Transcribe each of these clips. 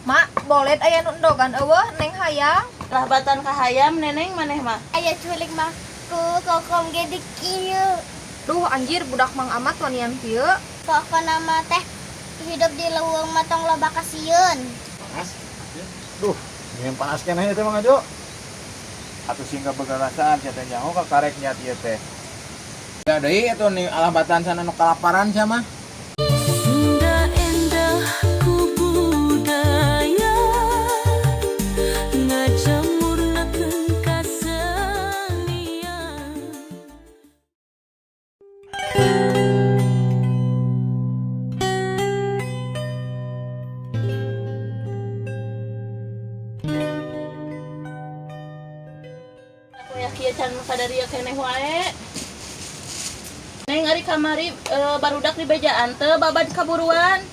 Mak, boled aya nu endogan eueuh neng hayang. Rahbatan ka hayam neneng maneh mah. Aya culik mah ku kokom ge di kieu. Duh anjir budak Mang Amat wanian kieu. Pokona mah teh hidup di leuweung mah tong loba kasieun. Panas. Duh, yang panas keneh teh Mang Ajo. Atuh sing kabegarasaan sia teh nyaho ka karek niat ieu teh. Ya deui atuh ni alabatan sana nu kalaparan sia mah. Sunda endah ku budaya ngajamurnakeun kasenian. Aku ya kieu can kadarieu keneh wae. Neng ari kamari barudak di bejaan teu babad kaburuan.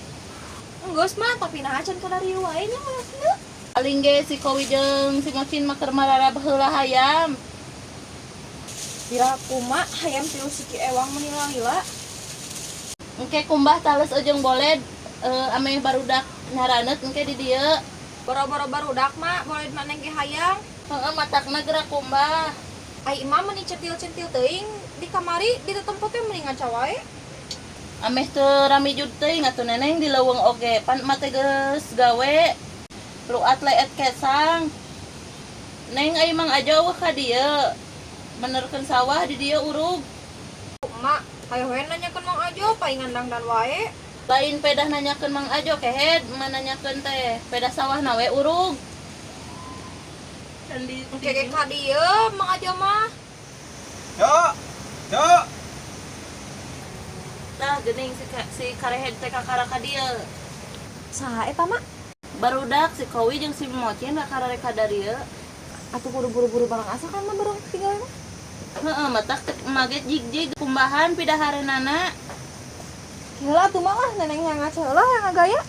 Enggeus mah tapi naha can kadarieu wae nya mah kieu. Paling ge si Kowi jeung si Mocin mah keur mararab heula hayam. Kira kumaha hayam tilu siki ewang meni lila. Engke kumbah tales jeung boled ameh barudak nyaraneut engke di dieu. Boro-boro barudak mak, boled mah neng ge hayang. Heeh, matakna gerak kumbah. Ai imah meni centil-centil teuing di kamari di tempat teh meni ngaca wae. Ameh teu rami jud teuing atuh neneng di leuweung oge pan emak teh geus gawe luat leet kesang. Neng ai Mang Ajo eueuh ka dieu. Menerkeun sawah di dieu urug. Mak, hayo we nanyakeun Mang Ajo paingan dangdan wae. Lain pedah nanyakeun Mang Ajo kehed, mah nanyakeun teh pedah sawahna we urug. Engke ge ka dieu Mang Ajo mah. Cok. Cok. Tah geuning si karehed teh kakara ka dieu. Saha eta mak? Barudak si Kowi jeung si Mocin kakara rek ka dieu. Atuh kudu buru-buru barang asa kan mah barang tinggal mah. Heeh, matak teh mage jig-jig kumbahan pidahareunana. Heula atuh mah lah neneng yang ngaca heula yang ngagaya.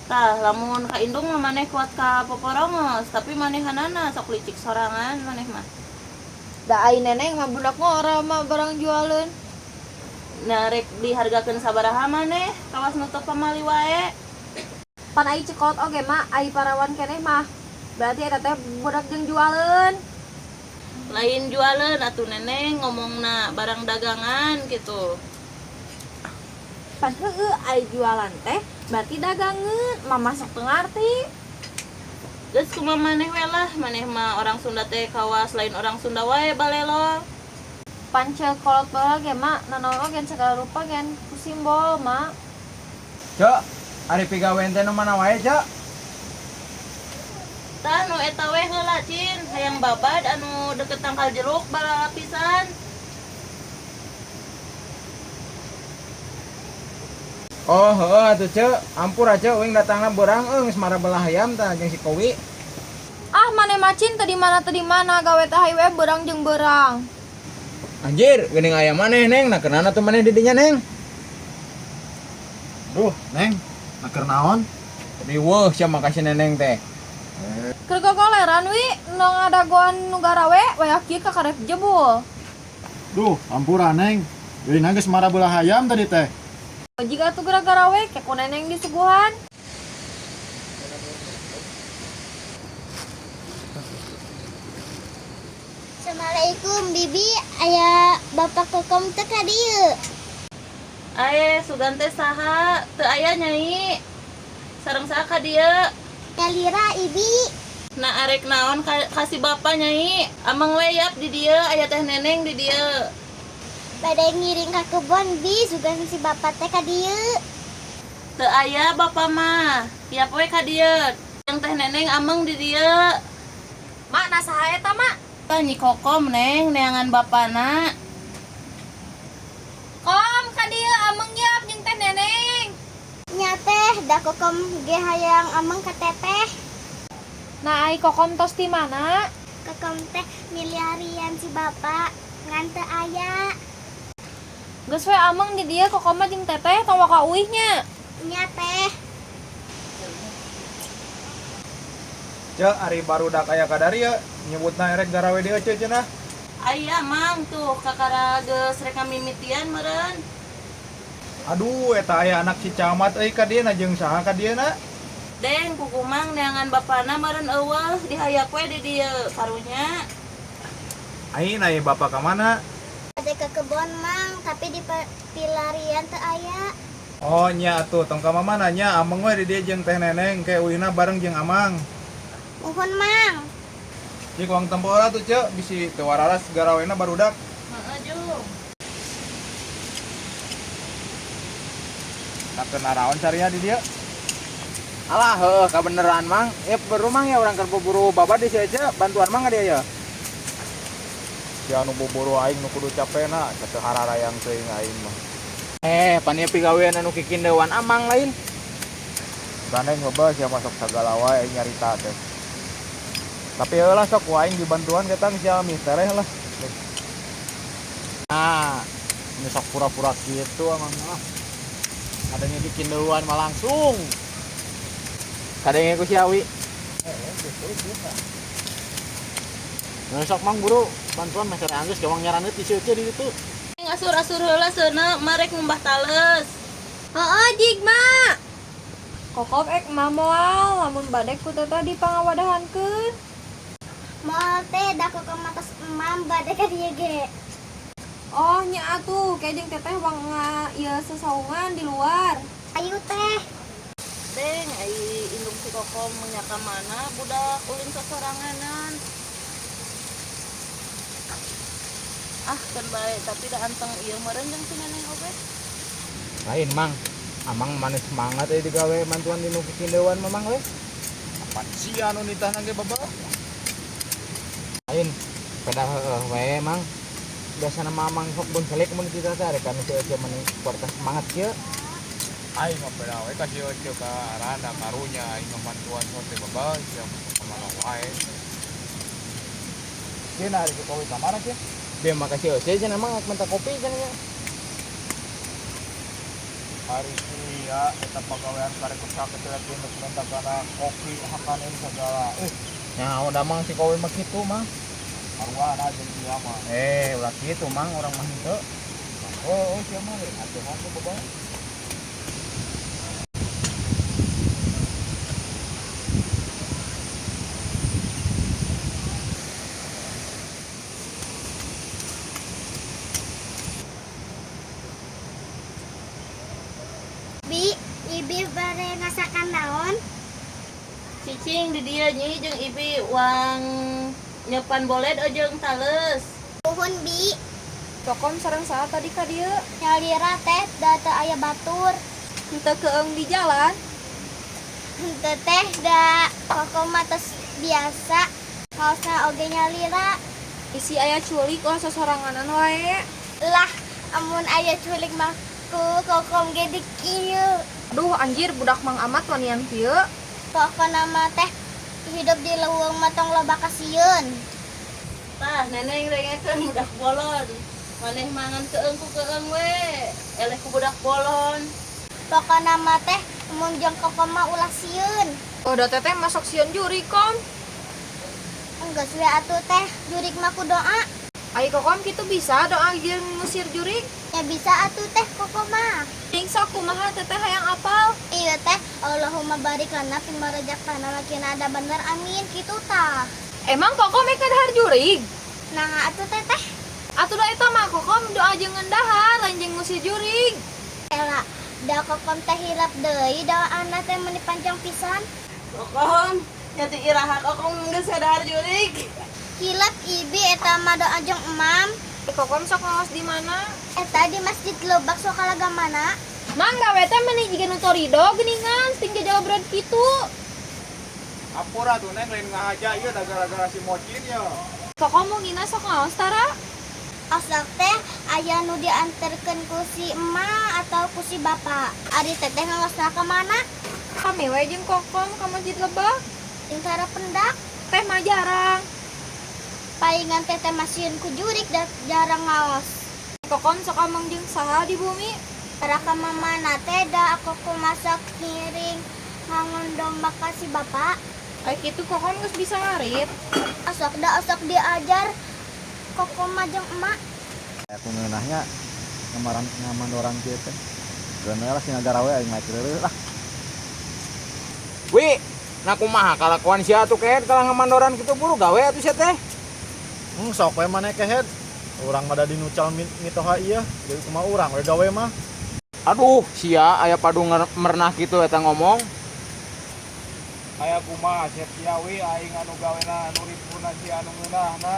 Tah, lamun ka indung mah maneh kuat ka poporongos, tapi manehanana sok licik sorangan maneh mah. Da ai neneng mah budak ngora mah barang jualeun. Nah, rek dihargakeun sabaraha maneh, kawas nutup pamali wae. Pan ai cekolot oge mah ai parawan keneh mah. Berarti eta teh budak jeung jualeun. Lain jualeun atuh neneng ngomongna barang dagangan gitu. Pan heueuh ai jualan teh berarti dagangeun, mama sok teu ngarti. Geus kumaha maneh we lah, maneh mah orang Sunda teh kawas lain orang Sunda wae balelo. Pan cekolot baheula ge mak, nanaon oge segala rupa gen ku simbol mak. Cok, ari pigawean teh nu mana wae, Cok? Tah nu eta we heula cin, hayang babad anu deket tangkal jeruk balalapisan. Oh, heeh atuh Cek, ampura Cek, uing datangna beurang geus marabelah hayam tah jeung si Kowi. Ah, maneh macin teu di mana teu di mana gawe teh hayu we beurang jeung beurang. Anjir, geuning aya maneh Neng, nah keunana tuh maneh di dinya Neng. Duh, Neng, na keur naon? Riweuh sia mah ka si Neneng teh. Keur gogoleran wi, nu ngadagoan nu garawe wayah kieu kakarek jebul. Duh, ampura Neng. Geuning geus marabelah hayam tadi teh. Jika atuh gara-gara we ke ku neneng disuguhan. Assalamualaikum Bibi, aya Bapak Kokom teu ka dieu. Ae, sugan teh saha? Teu aya nyai. Sareng saha ka dieu? Nyalira Ibi. Nah arek naon ka si bapa nyai? Ameng we yap di dieu aya teh neneng di dieu. Bade ngiring ka kebon Bi, sugan si bapak teh ka dieu. Teu aya bapa mah. Yap we ka dieu. Yang teh neneng ameng di dieu. Mak, nah saha eta mak? Tah Nyi Kokom neng neangan bapana. Kom ka dieu ameng yap jeung teh neneng. Nya teh da Kokom ge hayang ameng ka teteh. Nah ai Kokom tos ti mana? Kokom teh miliarian si bapak ngan teu aya. Geus we ameng di dieu Kokom mah jeung teteh tong waka uih nya. Nya teh. Cek, ari barudak aya kadarieu nyebutna erek garawe dieu ceu cenah. Aya Mang tuh kakara geus rek mimitian meureun. Aduh, eta aya anak si camat euy ka dieu na jeung saha ka dieu na? Deng kukumang neangan bapana meureun eueuh dihayak we di dieu karunya. Aing aya bapak ka mana? Bade ke kebon Mang, tapi di pilarian teu aya. Oh nya atuh tong ka mamana nya ameng we di dieu jeung teh neneng ke uihna bareng jeung amang. Muhun Mang. Cik uang tempo lah tuh cek bisi teu wararas garawena barudak. Heeh, Jung. Tak kena raon carinya di dia. Alah heueuh kabeneran Mang. Ya baru Mang ya urang keur buru babat di si Ece, bantuan Mang ka dia ya. Si anu buburu aing nu kudu capena, teu hararayang teuing aing mah. Pan ieu pigawean anu kikindeuan Amang lain. Gandeng loba sia masuk sagala wae aing nyarita teh. Tapi heulah sok ku aing dibantuan ketang sia mih tereh lah. Nah, ini sok pura-pura gitu amang lah. Adanya dikindeuan mah langsung. Kadenge ku si Awi. Nah, sok Mang buru bantuan meh tere anggeus gawang nyaranit di si Ece di ditu. Asur-asur heula seuneu marek ngumbah tales. Heeh, jig mak. Kokom ek ma moal lamun bade ku teteh dipangawadahankeun. Moal teh da kokom atas emam bade ka dieu ge. Oh nya atuh, kayak jeung teteh wang ieu sesaungan di luar. Ayu teh. Deng, ai indung si Kokom nya ka mana budak ulin sosoranganan. Ah, kan bae, tapi da anteng ieu meureun jeung si neneng oge. Lain Mang. Amang manis semangat euy digawe bantuan di nu kikindeuan mah Mang we. Apaan sia anu nitahna ge babah? Lain peda heueuh we Mang. Biasana mah Amang sok buncelik mun dititah teh arek kanu si Ece meni kuartas semangat kieu. Aing mah peda we ka si Ece ka arana karunya aing mah bantuan sote babah sia mah ka mana wae. Sia na ari Jokowi ka mana sia? Dia mah ka si Ece cenah Mang minta kopi cenah nya. Hari sia eta pagawean karek saketelek geus minta kana kopi hakaneun sagala. Nya udah Mang si Kowi mah kitu Mang. Marwana jeung sia mah. Ulah kitu Mang urang mah henteu. Oh, oh sia mah atuhan ku babah. Bi, ibi bare ngasakan naon? Cicing di dieu nyi jeung ibi wang nyepan boled jeung tales. Nuhun Bi. Kokom sareng saha tadi ka dieu? Nyalira teh da teu aya batur. Henteu keung di jalan. Henteu teh da kokom mah tos biasa. Ngaosna oge nyalira. Isi aya culik ulah sosoranganan wae. Lah, amun aya culik mah ku kokom ge dikieu. Aduh anjir budak Mang Amat wanian kieu. Pokona mah teh hidup di leuweung mah tong loba kasieun. Tah, neneng rengekeun budak bolon. Maneh mangan keung ku keung we. Eleh ku budak bolon. Pokona mah teh mun jeung kokom mah ulah sieun. Oh, da teteh masuk sieun jurig kom. Enggeus we atuh teh, jurig mah ku doa. Ai kokom kitu bisa doa jeung ngusir jurig? Ya bisa atuh teh kokom mah. Ting sok kumaha teteh hayang apal? Iya teh, Allahumma barik lana fima razaqtana wa qina adzabannar amin kitu tah. Emang kokom ek dahar jurig? Nah atuh teh teh. Atuh da eta mah kokom doa jeung dahar lain jeung ngusir jurig. Ela, da kokom teh hilap deui doana teh meuni panjang pisan. Kokom, nya ti iraha kokom geus dahar jurig. Hilap ibi eta mah doa jeung emam. Kokom sok ngaos di mana? Eta di Masjid Lebak Sokalaga mana? Mang gawe teh meuni jiga nu torido geuningan sting jajal berat kitu. Ampura tuh neng lain ngahaja ieu da gara-gara si mocin ya. Kokom mau ngina sok ngaos tara? Osok teh aya nu dianterkeun ku si emak atau ku si bapak. Ari teteh ngaosna ka mana? Kami we jeung kokom ka Masjid Lebak. Jeung tara pendak. Teh mah jarang. Palingan teteh masieun ku jurik da jarang ngaos. Kokom sok ameng jeung saha di bumi? Tara ka mamana teh da aku masak ngiring ngangon domba ka si bapak. Kayak kitu kokom geus bisa ngarit. Osok da osok diajar kokom mah jeung emak. Aku ngeunahnya ngamaran ngamandoran kieu teh. Geuna lah sing ngagarawe aing mah reureuh lah. Wi, nah kumaha kalakuan sia atuh kehed kalah ngamandoran kitu buru gawe atuh sia teh. Sok we maneh kehed. Urang mah da dinucal mitoha ieu, jadi kumaha urang we gawe mah. Aduh, sia aya padu merenah kitu eta ngomong. Aya kumaha siap sia wi aing anu gawena anu ripuna sia anu ngeunahna.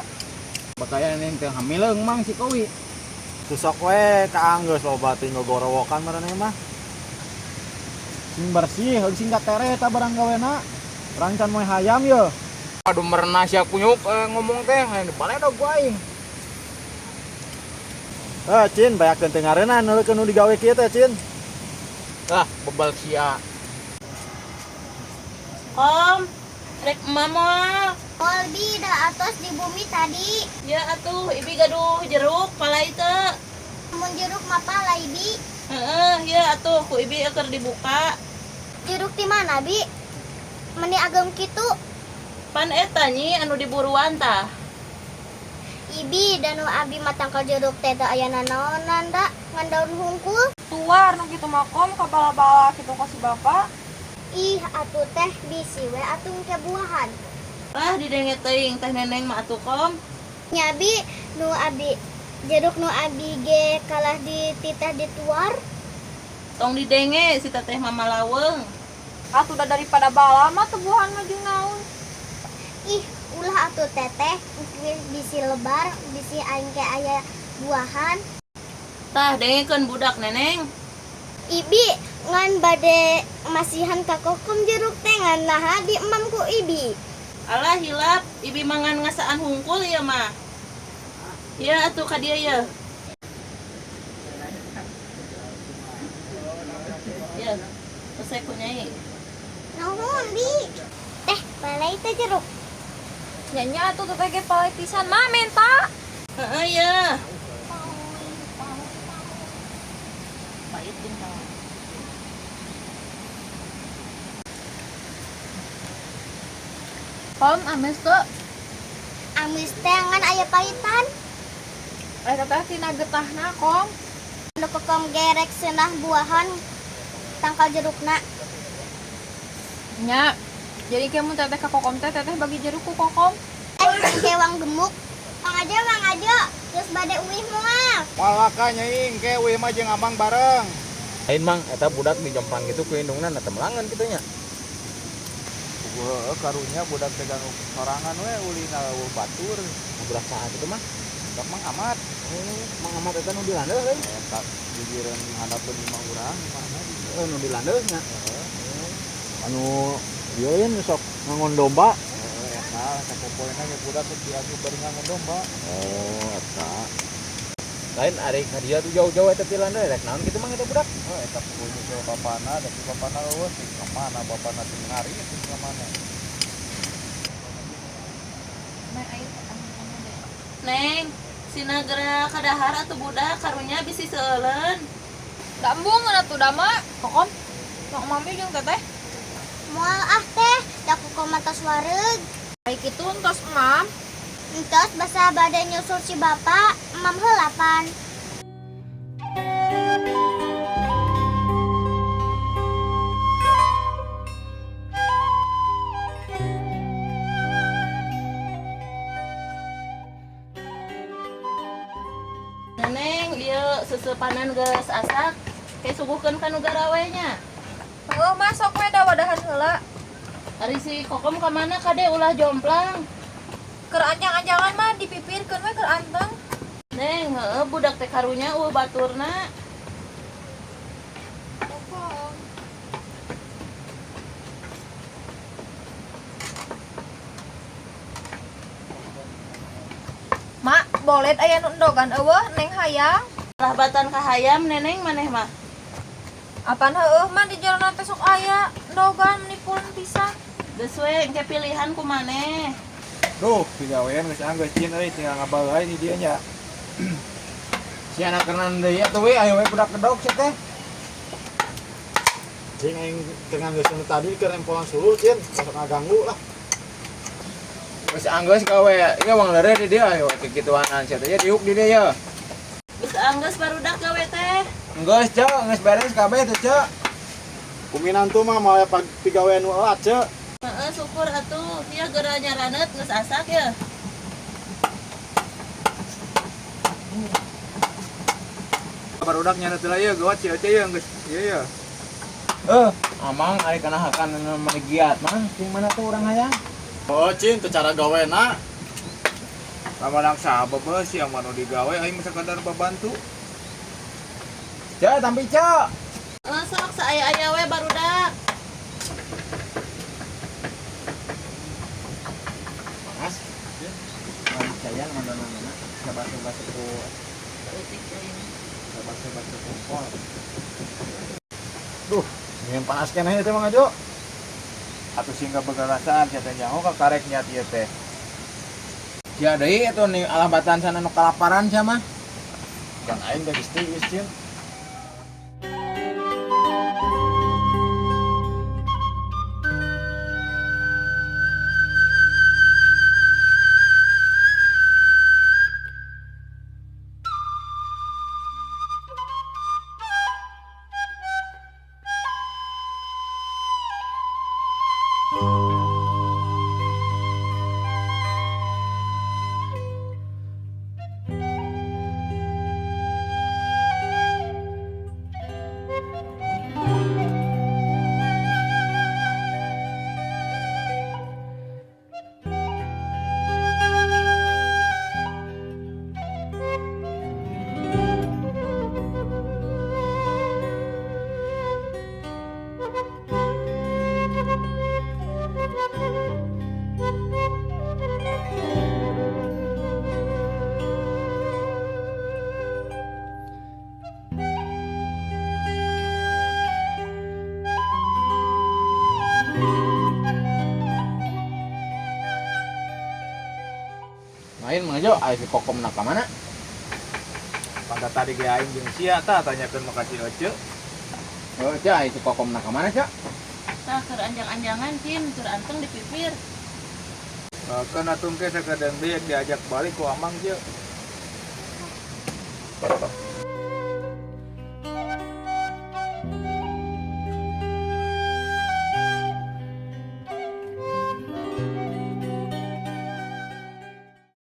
Bakaya neng teh hamileung mang si Kowi. Tuh sok we kaanggeus loba teh ngogorowokan maraneh mah. Sing bersih, heug sing katere eta barang gawena. Urang can moe hayam ye. Aduh merenah sia kunyuk ngomong teh hayang dibaledog ku aing. Eh, Cin, bayakeun teu ngareunah neulekeun nu digawe kieu teh, Cin. Lah, bebal sia. Kom, rek emak moal. Moal bi da atos di bumi tadi. Ya atuh, ibi gaduh jeruk palai teu. Mun jeruk mah palai bi. Heeh, ya atuh ku ibi keur dibuka. Jeruk di mana bi? Meni ageng kitu. Pan eta nyi anu diburuan tah. Ibi dan nu abi mah tangkal jeruk teh teu aya nanaonan da ngan daun hungkul. Tuar nu kitu mah kom kabala-bala kitu ka si bapak. Ih atuh teh bisi we atuh ke buahan. Lah didenge teuing teh neneng mah atuh kom. Nya bi nu abi jeruk nu abi ge kalah dititah dituar. Tong didenge si teteh mama laweung. Atuh da daripada bala mah teu buahan mah jeung naon. Ih ulah atuh teteh bisi lebar bisi aing ke aya buahan. Tah dengekeun budak neneng. Ibi ngan bade masihan ka kokom jeruk teh ngan naha di emam ku ibi. Alah hilap, ibi mangan ngasaan hungkul ieu mah. Ya atuh ka dieu ye. Ya, selesai ku nyai. Nuhun bi. Teh balai teh jeruk. Nya nya atuh teteh ge palai pisan mah menta. Heeh ya. Pahit jeung tah. Kom amis tuh. Amis teh ngan aya pahitan. Eta teh tina getahna kom. Nu kokom gerek seunah buahan tangkal jerukna. Nya. Jadi ke mun teteh ka kokom teh teteh bagi jeruk ku kokom. Kewang gemuk. Mang aja, mang aja. Terus bade uih moal. Malaka nyaing ke uih mah jeung amang bareng. Lain mang eta budak dijomplang gitu ku indungna na teu melangan kitu nya. Heueuh karunya budak teh ganggu sorangan we ulina eueuh batur. Budak saha kitu mah? Budak Mang Amat. Oh, Mang Amat eta nu di landeuh euy. Eta gigireun handapeun imah urang imahna di Heeh, nu di landeuh nya. Anu ieu yen sok ngangon domba. Heeh, eta sapopoena ge budak teh diasup bari ngangon domba. Oh, eta. Lain ari ka dieu tuh jauh-jauh eta ti landeuh rek naon kitu mang eta budak. Oh, eta kudu nyusul bapana, da si bapana eueuh sing ka mana bapana teh ngarit sing ka mana. Neng, sina geura kadahar atuh budak karunya bisi seuleun. Da embung atuh da mah kokom. Mang mami jeung teteh. Moal ah teh, da kokom mah tos wareug. Baik itu entos emam. Entos basa bade nyusul si bapak, emam heula pan. Neneng, ieu sesepanan geus asak. Kayak suguhkeun ka nu garawe nya. Heuh mah sok we da wadahan heula. Ari si Kokom ka mana kade ulah jomplang. Keur anjang-anjangan mah dipipirkeun we keur anteng. Neng, heueuh budak teh karunya eueuh baturna. Kokom. Mak, boleh aya nu endogan eueuh neng hayang. Lah batan ka hayam neneng maneh mah. Apan heueuh mah di jalan teh sok aya endogan meni pulen pisan. Geus we engke pilihan ku maneh. Duh, pigawean geus anggeus cin euy tinggal ngabalai di dieu nya. Si anak kenan deui atuh we ayo we budak kedok sia teh. Cing aing teu nganggeus nu tadi keur empolan suluh, Cin. Sok ngaganggu lah. Geus anggeus gawe ieu wang leureuh di dieu ayo kikituanan sia teh diuk di dieu ye. Geus anggeus barudak gawe teh. Geus ceu, geus beres kabeh teh ceu. Ku minantu mah moal aya pigawean nu elat, Ceu. Heeh, syukur atuh. Ieu geura nyaraneut geus asak ya. Barudak nyareut heula ieu gawat si Ece ieu geus ieu ya. Amang ari kana hakan anu mah giat mang, sing mana tuh urang hayang? Oh, Cin, teu cara gawena. Lamun saha beubeus sia mah nu digawe aing mah sakadar babantu. Ceu, tampi ceu. Heeh, sok saaya-aya we barudak. Panas. Mari caya mana-mana. Sabasa-basa ku Leutik euy. sabasa-basa ku pol. Duh, yang panas keneh teh Mang Ajo. Atuh sing kabegarasaan sia teh nyaho ka karek niat ieu teh. Sia deui atuh nih alabatan sana nu kalaparan sia mah. Kan aing teh geus tiis, Cin. Lain Mang Ajo, aya si Kokom na ka mana? Pada tadi ge aing jeung sia tah tanyakeun mah ka si Ece. Oh, ceu, aya si Kokom na ka mana, ceu? Tah keur anjang-anjangan Cin, keur anteng di pipir. Keun atuh engke sakedeung deui diajak balik ku Amang jeung.